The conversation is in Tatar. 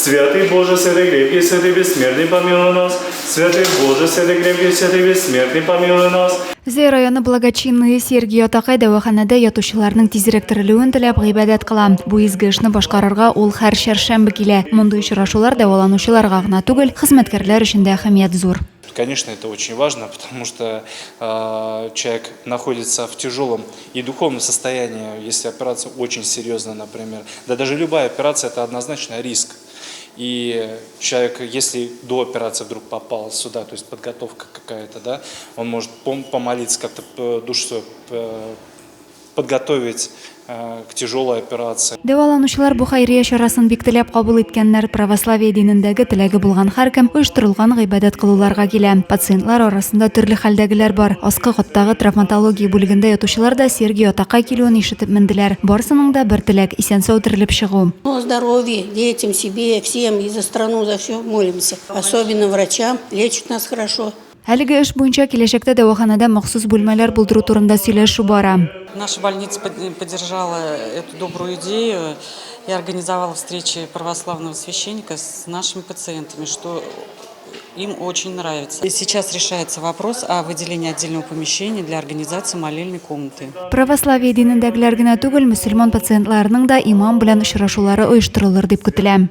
Святый Боже, святый крепкий, святый бессмертный, помилуй нас. Святый Боже, святый крепкий, святый бессмертный, помилуй нас. Зәй районы благочинные Сергий Атакай дәваханәдә ятучыларның тизрәк терелүен теләп гыйбадәт кыла. Бу изге эшне башкарырга ул һәр чәршәмбе килә. Мондый очрашулар дәваланучыларга гына түгел, хезмәткәрләр өчен дә әһәмият зур. Конечно, это очень важно, потому что человек находится в тяжелом и духовном состоянии, если операция очень серьезная, например. Да даже любая операция – это однозначно риск. И человек, если до операции вдруг попал сюда, то есть подготовка какая-то, да, он может помолиться, как-то душу свою подготовить к тяжелой операции. Дәваланучылар бу хәйрия чарасын бик теләп кабул иткәннәр. Православие динендәге теләге булган һәркем оештырылган гыйбадәт кылуларга килә. Пациентлар арасында төрле хәлдәгеләр бар. Аскы каттагы травматология бүлегендә ятучылар да Сергий атакай килүен ишетеп менделәр. Барысының да бер теләк, исән-сау терелеп чыгу. О здоровье детям, себе, всем и за страну, за все молимся. Особенно врачам, лечат нас хорошо. Әлеге эш буенча киләчәктә дәваханәдә махсус бүлмәләр булдыру турында сөйләшү бара. Наша больница поддержала эту добрую идею и организовала встречи православного священника с нашими пациентами, что им очень нравится. И сейчас решается вопрос о выделении отдельного помещения для организации молельной комнаты. Православие динендәгеләр генә түгел, мөселман пациентларының да имам белән очрашулары оештырылыр дип көтелә.